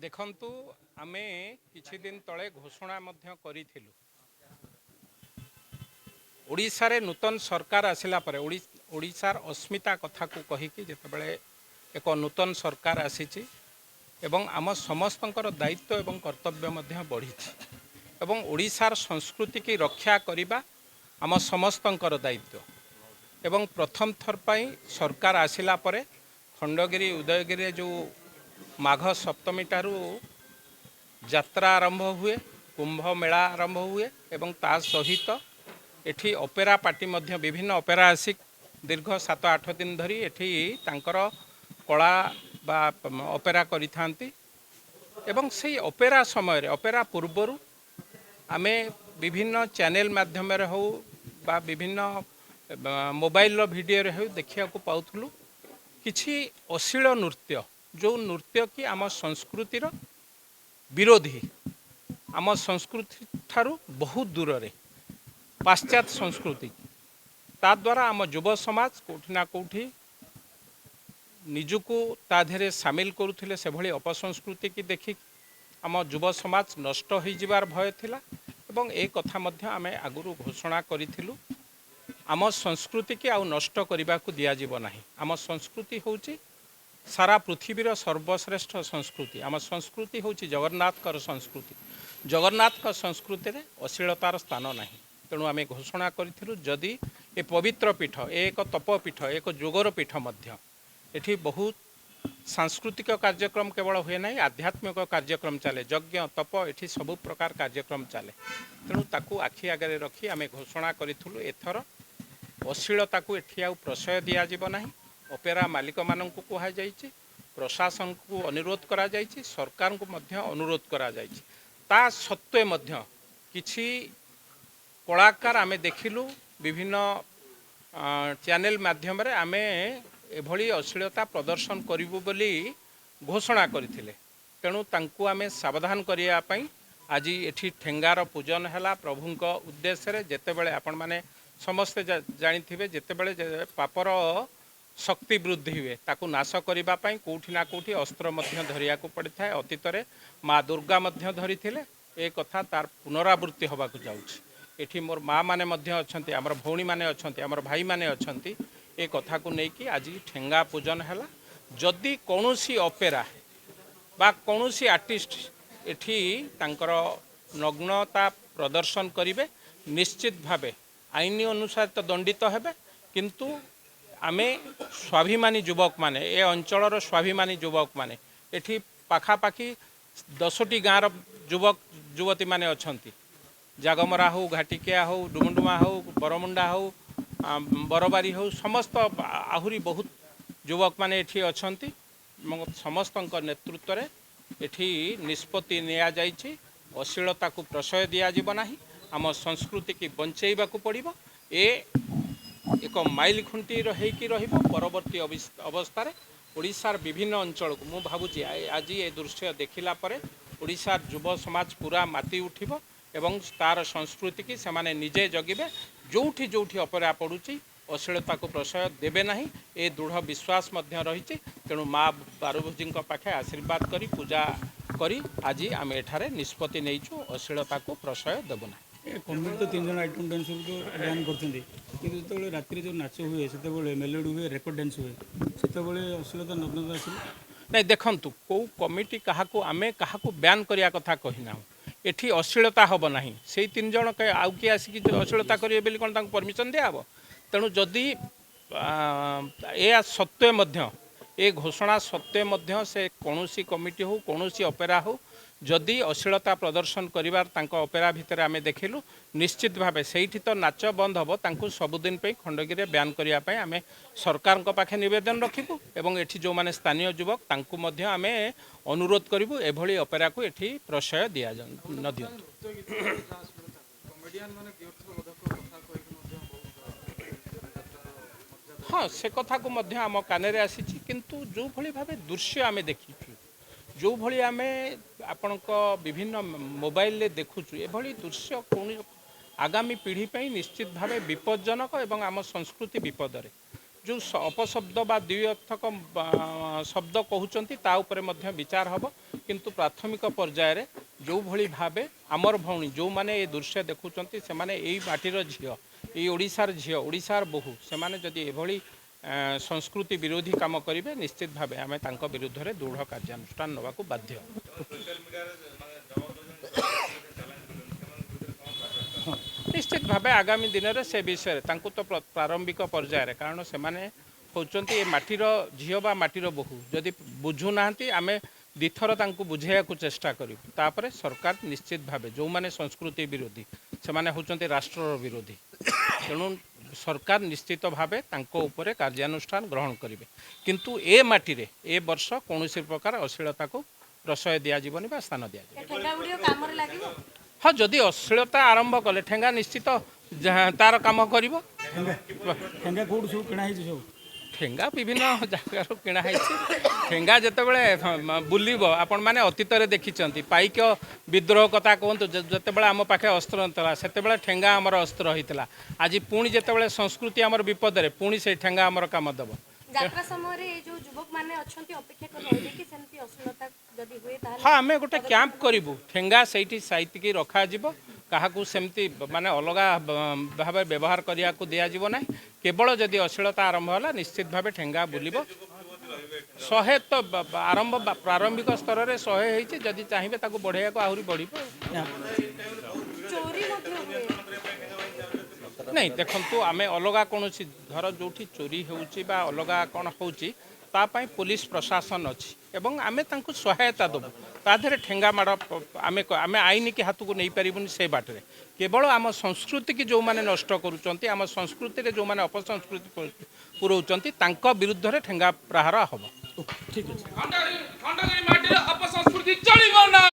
ଦେଖନ୍ତୁ, ଆମେ କିଛି ଦିନ ତଳେ ଘୋଷଣା ମଧ୍ୟ କରିଥିଲୁ। ଓଡ଼ିଶାରେ ନୂତନ ସରକାର ଆସିଲା ପରେ, ଓଡ଼ିଶାର ଅସ୍ମିତା କଥାକୁ କହିକି ଯେତେବେଳେ ଏକ ନୂତନ ସରକାର ଆସିଛି ଏବଂ ଆମ ସମସ୍ତଙ୍କର ଦାୟିତ୍ୱ ଏବଂ କର୍ତ୍ତବ୍ୟ ମଧ୍ୟ ବଢ଼ିଛି ଏବଂ ଓଡ଼ିଶାର ସଂସ୍କୃତିକି ରକ୍ଷା କରିବା ଆମ ସମସ୍ତଙ୍କର ଦାୟିତ୍ୱ। ଏବଂ ପ୍ରଥମ ଥର ପାଇଁ ସରକାର ଆସିଲା ପରେ ଖଣ୍ଡଗିରି ଉଦୟଗିରିରେ ଯେଉଁ ମାଘ ସପ୍ତମୀ ଠାରୁ ଯାତ୍ରା ଆରମ୍ଭ ହୁଏ, କୁମ୍ଭ ମେଳା ଆରମ୍ଭ ହୁଏ ଏବଂ ତା ସହିତ ଏଠି ଅପେରା ପାର୍ଟି ମଧ୍ୟ, ବିଭିନ୍ନ ଅପେରା ଆସି ଦୀର୍ଘ 7-8 ଦିନ ଧରି ଏଠି ତାଙ୍କର କଳା ବା ଅପେରା କରିଥାନ୍ତି। ଏବଂ ସେଇ ଅପେରା ସମୟରେ, ଅପେରା ପୂର୍ବରୁ ଆମେ ବିଭିନ୍ନ ଚ୍ୟାନେଲ ମାଧ୍ୟମରେ ହେଉ ବା ବିଭିନ୍ନ ମୋବାଇଲର ଭିଡ଼ିଓରେ ହେଉ ଦେଖିବାକୁ ପାଉଥିଲୁ କିଛି ଅଶ୍ଳୀଳ ନୃତ୍ୟ, ଯେଉଁ ନୃତ୍ୟ କି ଆମ ସଂସ୍କୃତିର ବିରୋଧୀ, ଆମ ସଂସ୍କୃତି ଠାରୁ ବହୁତ ଦୂରରେ ପାଶ୍ଚାତ୍ୟ ସଂସ୍କୃତି। ତା ଦ୍ୱାରା ଆମ ଯୁବ ସମାଜ କେଉଁଠି ନା କେଉଁଠି ନିଜକୁ ତା ଦେହରେ ସାମିଲ କରୁଥିଲେ। ସେଭଳି ଅପସଂସ୍କୃତିକି ଦେଖି ଆମ ଯୁବ ସମାଜ ନଷ୍ଟ ହୋଇଯିବାର ଭୟ ଥିଲା ଏବଂ ଏ କଥା ମଧ୍ୟ ଆମେ ଆଗରୁ ଘୋଷଣା କରିଥିଲୁ, ଆମ ସଂସ୍କୃତିକି ଆଉ ନଷ୍ଟ କରିବାକୁ ଦିଆଯିବ ନାହିଁ। ଆମ ସଂସ୍କୃତି ହେଉଛି ସାରା ପୃଥିବୀର ସର୍ବଶ୍ରେଷ୍ଠ ସଂସ୍କୃତି। ଆମ ସଂସ୍କୃତି ହେଉଛି ଜଗନ୍ନାଥଙ୍କର ସଂସ୍କୃତି। ଜଗନ୍ନାଥଙ୍କ ସଂସ୍କୃତିରେ ଅଶ୍ଳୀଳତାର ସ୍ଥାନ ନାହିଁ। ତେଣୁ ଆମେ ଘୋଷଣା କରିଥିଲୁ, ଯଦି ଏ ପବିତ୍ର ପୀଠ, ଏ ଏକ ତପ ପୀଠ, ଏକ ଯୋଗର ପୀଠ ମଧ୍ୟ, ଏଠି ବହୁତ ସାଂସ୍କୃତିକ କାର୍ଯ୍ୟକ୍ରମ କେବଳ ହୁଏ ନାହିଁ, ଆଧ୍ୟାତ୍ମିକ କାର୍ଯ୍ୟକ୍ରମ ଚାଲେ, ଯଜ୍ଞ, ତପ, ଏଠି ସବୁ ପ୍ରକାର କାର୍ଯ୍ୟକ୍ରମ ଚାଲେ। ତେଣୁ ତାକୁ ଆଖି ଆଗରେ ରଖି ଆମେ ଘୋଷଣା କରିଥିଲୁ, ଏଥର ଅଶ୍ଳୀଳତାକୁ ଏଠି ଆଉ ପ୍ରଶ୍ରୟ ଦିଆଯିବ ନାହିଁ। ଅପେରା ମାଲିକମାନଙ୍କୁ କୁହାଯାଇଛି, ପ୍ରଶାସନକୁ ଅନୁରୋଧ କରାଯାଇଛି, ସରକାରଙ୍କୁ ମଧ୍ୟ ଅନୁରୋଧ କରାଯାଇଛି। ତା ସତ୍ତ୍ୱେ ମଧ୍ୟ କିଛି କଳାକାର ଆମେ ଦେଖିଲୁ ବିଭିନ୍ନ ଚ୍ୟାନେଲ ମାଧ୍ୟମରେ ଆମେ ଏଭଳି ଅଶ୍ଳୀଳତା ପ୍ରଦର୍ଶନ କରିବୁ ବୋଲି ଘୋଷଣା କରିଥିଲେ। ତେଣୁ ତାଙ୍କୁ ଆମେ ସାବଧାନ କରିବା ପାଇଁ ଆଜି ଏଠି ଠେଙ୍ଗାର ପୂଜନ ହେଲା ପ୍ରଭୁଙ୍କ ଉଦ୍ଦେଶ୍ୟରେ। ଯେତେବେଳେ ଆପଣମାନେ ସମସ୍ତେ ଜାଣିଥିବେ, ଯେତେବେଳେ ପାପର ଶକ୍ତି ବୃଦ୍ଧି ହୁଏ, ତାକୁ ନାଶ କରିବା ପାଇଁ କେଉଁଠି ନା କେଉଁଠି ଅସ୍ତ୍ର ମଧ୍ୟ ଧରିବାକୁ ପଡ଼ିଥାଏ। ଅତୀତରେ ମା ଦୁର୍ଗା ମଧ୍ୟ ଧରିଥିଲେ। ଏ କଥା ତାର ପୁନରାବୃତ୍ତି ହେବାକୁ ଯାଉଛି। ଏଠି ମୋର ମା ମାନେ ମଧ୍ୟ ଅଛନ୍ତି, ଆମର ଭଉଣୀମାନେ ଅଛନ୍ତି, ଆମର ଭାଇମାନେ ଅଛନ୍ତି। ଏ କଥାକୁ ନେଇକି ଆଜି ଠେଙ୍ଗା ପୂଜନ ହେଲା। ଯଦି କୌଣସି ଅପେରା ବା କୌଣସି ଆର୍ଟିଷ୍ଟ ଏଠି ତାଙ୍କର ନଗ୍ନତା ପ୍ରଦର୍ଶନ କରିବେ, ନିଶ୍ଚିତ ଭାବେ ଆଇନ ଅନୁସାରେ ତ ଦଣ୍ଡିତ ହେବେ, କିନ୍ତୁ ଆମେ ସ୍ୱାଭିମାନୀ ଯୁବକମାନେ, ଏ ଅଞ୍ଚଳର ସ୍ୱାଭିମାନୀ ଯୁବକମାନେ, ଏଠି ପାଖାପାଖି 10ଟି ଗାଁର ଯୁବକ ଯୁବତୀମାନେ ଅଛନ୍ତି। ଜାଗମରା ହଉ, ଘାଟିକିଆ ହଉ, ଡୁମୁଡୁମା ହଉ, ବରମୁଣ୍ଡା ହଉ, ବରବାରୀ ହଉ, ସମସ୍ତ ଆହୁରି ବହୁତ ଯୁବକମାନେ ଏଠି ଅଛନ୍ତି ଏବଂ ସମସ୍ତଙ୍କ ନେତୃତ୍ୱରେ ଏଠି ନିଷ୍ପତ୍ତି ନିଆଯାଇଛି, ଅଶ୍ଳୀଳତାକୁ ପ୍ରଶ୍ରୟ ଦିଆଯିବ ନାହିଁ। ଆମ ସଂସ୍କୃତିକି ବଞ୍ଚେଇବାକୁ ପଡ଼ିବ। ଏ ଏକ ମାଇଲ ଖୁଣ୍ଟି ହେଇକି ରହିବ ପରବର୍ତ୍ତୀ ଅବସ୍ଥାରେ ଓଡ଼ିଶାର ବିଭିନ୍ନ ଅଞ୍ଚଳକୁ। ମୁଁ ଭାବୁଛି ଆଜି ଏ ଦୃଶ୍ୟ ଦେଖିଲା ପରେ ଓଡ଼ିଶାର ଯୁବ ସମାଜ ପୁରା ମାତି ଉଠିବ ଏବଂ ତାର ସଂସ୍କୃତିକି ସେମାନେ ନିଜେ ଜଗିବେ। ଯେଉଁଠି ଯେଉଁଠି ଅପେରା ପଡ଼ୁଛି, ଅଶ୍ଳୀଳତାକୁ ପ୍ରଶ୍ରୟ ଦେବେ ନାହିଁ, ଏ ଦୃଢ଼ ବିଶ୍ୱାସ ମଧ୍ୟ ରହିଛି। ତେଣୁ ମା ବାରଭୁଜୀଙ୍କ ପାଖେ ଆଶୀର୍ବାଦ କରି, ପୂଜା କରି ଆଜି ଆମେ ଏଠାରେ ନିଷ୍ପତ୍ତି ନେଇଛୁ, ଅଶ୍ଳୀଳତାକୁ ପ୍ରଶ୍ରୟ ଦେବୁ ନାହିଁ। ଏ କମିଟି ତ 3 ଜଣ ଆଇଟମ୍ ଡ୍ୟାନ୍ସରକୁ ବ୍ୟାନ୍ କରୁଛନ୍ତି, କିନ୍ତୁ ଯେତେବେଳେ ରାତିରେ ଯେଉଁ ନାଚ ହୁଏ, ସେତେବେଳେ ମେଲୋଡ଼ି ହୁଏ, ରେକର୍ଡ଼ ଡ୍ୟାନ୍ସ ହୁଏ, ସେତେବେଳେ ଅଶ୍ଳୀଳତା ନଗ୍ନତା ଆସିବ? ନାଇଁ, ଦେଖନ୍ତୁ, କେଉଁ କମିଟି କାହାକୁ, ଆମେ କାହାକୁ ବ୍ୟାନ୍ କରିବା କଥା କହିନାହୁଁ। ଏଠି ଅଶ୍ଳୀଳତା ହେବ ନାହିଁ। ସେଇ 3 ଜଣ ଆଉ କିଏ ଆସିକି ଅଶ୍ଳୀଳତା କରିବେ ବୋଲି କ'ଣ ତାଙ୍କୁ ପରମିସନ୍ ଦିଆହେବ? ତେଣୁ ଯଦି ଏହା ସତ୍ତ୍ୱେ ମଧ୍ୟ, ଏ ଘୋଷଣା ସତ୍ତ୍ୱେ ମଧ୍ୟ ସେ କୌଣସି କମିଟି ହେଉ, କୌଣସି ଅପେରା ହେଉ, ଯଦି ଅଶ୍ଳୀଳତା ପ୍ରଦର୍ଶନ କରିବାର ତାଙ୍କ ଅପେରା ଭିତରେ ଆମେ ଦେଖିଲୁ, ନିଶ୍ଚିତ ଭାବେ ସେଇଠି ତ ନାଚ ବନ୍ଦ ହେବ, ତାଙ୍କୁ ସବୁଦିନ ପାଇଁ ଖଣ୍ଡଗିରିରେ ବ୍ୟାନ୍ କରିବା ପାଇଁ ଆମେ ସରକାରଙ୍କ ପାଖେ ନିବେଦନ ରଖିବୁ ଏବଂ ଏଠି ଯେଉଁମାନେ ସ୍ଥାନୀୟ ଯୁବକ, ତାଙ୍କୁ ମଧ୍ୟ ଆମେ ଅନୁରୋଧ କରିବୁ, ଏଭଳି ଅପେରାକୁ ଏଠି ପ୍ରଶ୍ରୟ ନ ଦିଅନ୍ତୁ। ହଁ, ସେ କଥାକୁ ମଧ୍ୟ ଆମ କାନରେ ଆସିଛି, କିନ୍ତୁ ଯେଉଁଭଳି ଭାବେ ଦୃଶ୍ୟ ଆମେ ଦେଖିଛୁ, ଯେଉଁଭଳି ଆମେ ଆପଣଙ୍କ ବିଭିନ୍ନ ମୋବାଇଲରେ ଦେଖୁଛୁ, ଏଭଳି ଦୃଶ୍ୟ କୌଣସି ଆଗାମୀ ପିଢ଼ି ପାଇଁ ନିଶ୍ଚିତ ଭାବେ ବିପଜ୍ଜନକ ଏବଂ ଆମ ସଂସ୍କୃତି ବିପଦରେ। ଯେଉଁ ଅପଶବ୍ଦ ବା ଦ୍ୱିଅର୍ଥକ ଶବ୍ଦ କହୁଛନ୍ତି, ତା ଉପରେ ମଧ୍ୟ ବିଚାର ହେବ। କିନ୍ତୁ ପ୍ରାଥମିକ ପର୍ଯ୍ୟାୟରେ ଯେଉଁଭଳି ଭାବେ ଆମର ଭଉଣୀ ଯେଉଁମାନେ ଏ ଦୃଶ୍ୟ ଦେଖୁଛନ୍ତି, ସେମାନେ ଏଇ ମାଟିର ଝିଅ, ଏଇ ଓଡ଼ିଶାର ଝିଅ, ଓଡ଼ିଶାର ବୋହୂ, ସେମାନେ ଯଦି ଏଭଳି ସଂସ୍କୃତି ବିରୋଧୀ କାମ କରିବେ, ନିଶ୍ଚିତ ଭାବେ ଆମେ ତାଙ୍କ ବିରୁଦ୍ଧରେ ଦୃଢ଼ କାର୍ଯ୍ୟାନୁଷ୍ଠାନ ନେବାକୁ ବାଧ୍ୟ। ନିଶ୍ଚିତ ଭାବେ ଆଗାମୀ ଦିନରେ ସେ ବିଷୟରେ ତାଙ୍କୁ ତ ପ୍ରାରମ୍ଭିକ ପର୍ଯ୍ୟାୟରେ, କାରଣ ସେମାନେ ହେଉଛନ୍ତି ଏ ମାଟିର ଝିଅ ବା ମାଟିର ବୋହୂ, ଯଦି ବୁଝୁନାହାନ୍ତି ଆମେ ଦୁଇଥର ତାଙ୍କୁ ବୁଝେଇବାକୁ ଚେଷ୍ଟା କରିବୁ। ତାପରେ ସରକାର ନିଶ୍ଚିତ ଭାବେ ଯେଉଁମାନେ ସଂସ୍କୃତି ବିରୋଧୀ, ସେମାନେ ହେଉଛନ୍ତି ରାଷ୍ଟ୍ରର ବିରୋଧୀ, ତେଣୁ ସରକାର ନିଶ୍ଚିତ ଭାବେ ତାଙ୍କ ଉପରେ କାର୍ଯ୍ୟାନୁଷ୍ଠାନ ଗ୍ରହଣ କରିବେ। କିନ୍ତୁ ଏ ମାଟିରେ ଏ ବର୍ଷ କୌଣସି ପ୍ରକାର ଅଶ୍ଳୀଳତାକୁ ପ୍ରଶ୍ରୟ ଦିଆଯିବନି ବା ସ୍ଥାନ ଦିଆଯିବ। ଠେଙ୍ଗା ଗୁଡ଼ିକ କାମରେ ଲାଗିବ? ହଁ, ଯଦି ଅଶ୍ଳୀଳତା ଆରମ୍ଭ କଲେ ଠେଙ୍ଗା ନିଶ୍ଚିତ ତାର କାମ କରିବ। ଠେଙ୍ଗା କୋଉଠୁ ସବୁ କିଣା ହେଇଛି ସବୁ? ଠେଙ୍ଗା ବିଭିନ୍ନ ଜାଗାରୁ କିଣା ହେଇଛି। ଠେଙ୍ଗା ଯେତେବେଳେ ବୁଲିବ, ଆପଣମାନେ ଅତୀତରେ ଦେଖିଛନ୍ତି, ପାଇକ ବିଦ୍ରୋହ କଥା କୁହନ୍ତୁ, ଯେତେବେଳେ ଆମ ପାଖେ ଅସ୍ତ୍ର ନଥିଲା ସେତେବେଳେ ଠେଙ୍ଗା ଆମର ଅସ୍ତ୍ର ହେଇଥିଲା। ଆଜି ପୁଣି ଯେତେବେଳେ ସଂସ୍କୃତି ଆମର ବିପଦରେ, ପୁଣି ସେଇ ଠେଙ୍ଗା ଆମର କାମ ଦେବ। ଯାତ୍ରା ସମୟରେ ଏଇ ଯୋଉ ଯୁବକମାନେ ଅଛନ୍ତି ଅପେକ୍ଷା କରି ରହିବେ କି ସେମିତି ଅଶ୍ଳୀଳତା ଯଦି ହୁଏ ତାହେଲେ? ହଁ, ଆମେ ଗୋଟେ କ୍ୟାମ୍ପ କରିବୁ, ଠେଙ୍ଗା ସେଇଠି ସାଇତିକି ରଖାଯିବ। କାହାକୁ ସେମିତି ମାନେ ଅଲଗା ଭାବେ ବ୍ୟବହାର କରିବାକୁ ଦିଆଯିବ ନାହିଁ। କେବଳ ଯଦି ଅଶ୍ଳୀଳତା ଆରମ୍ଭ ହେଲା ନିଶ୍ଚିତ ଭାବେ ଠେଙ୍ଗା ବୁଲିବ। 100 ତ ଆରମ୍ଭ ପ୍ରାରମ୍ଭିକ ସ୍ତରରେ 100 ହେଇଛି, ଯଦି ଚାହିଁବେ ତାକୁ ବଢ଼େଇବାକୁ ଆହୁରି ବଢ଼ିବ। ଚୋରି ମଧ୍ୟ ହୁଏ? ନାଇଁ, ଦେଖନ୍ତୁ, ଆମେ ଅଲଗା କୌଣସି ଧର ଯେଉଁଠି ଚୋରି ହେଉଛି ବା ଅଲଗା କ'ଣ ହେଉଛି, ତା ପାଇଁ ପୋଲିସ ପ୍ରଶାସନ ଅଛି ଏବଂ ଆମେ ତାଙ୍କୁ ସହାୟତା ଦେବୁ। ତା ଦେହରେ ଠେଙ୍ଗା ମାଡ଼ ଆମେ ଆଇନକି ହାତକୁ ନେଇପାରିବୁନି ସେ ବାଟରେ। କେବଳ ଆମ ସଂସ୍କୃତିକି ଯେଉଁମାନେ ନଷ୍ଟ କରୁଛନ୍ତି, ଆମ ସଂସ୍କୃତିରେ ଯେଉଁମାନେ ଅପସଂସ୍କୃତି ପୁରଉଛନ୍ତି, ତାଙ୍କ ବିରୁଦ୍ଧରେ ଠେଙ୍ଗା ପ୍ରହାର ହେବ। ଠିକ୍ ଅଛି। ଖଣ୍ଡଗିରି ମାଟିରେ ଅପସଂସ୍କୃତି ଚଳିବ ନା।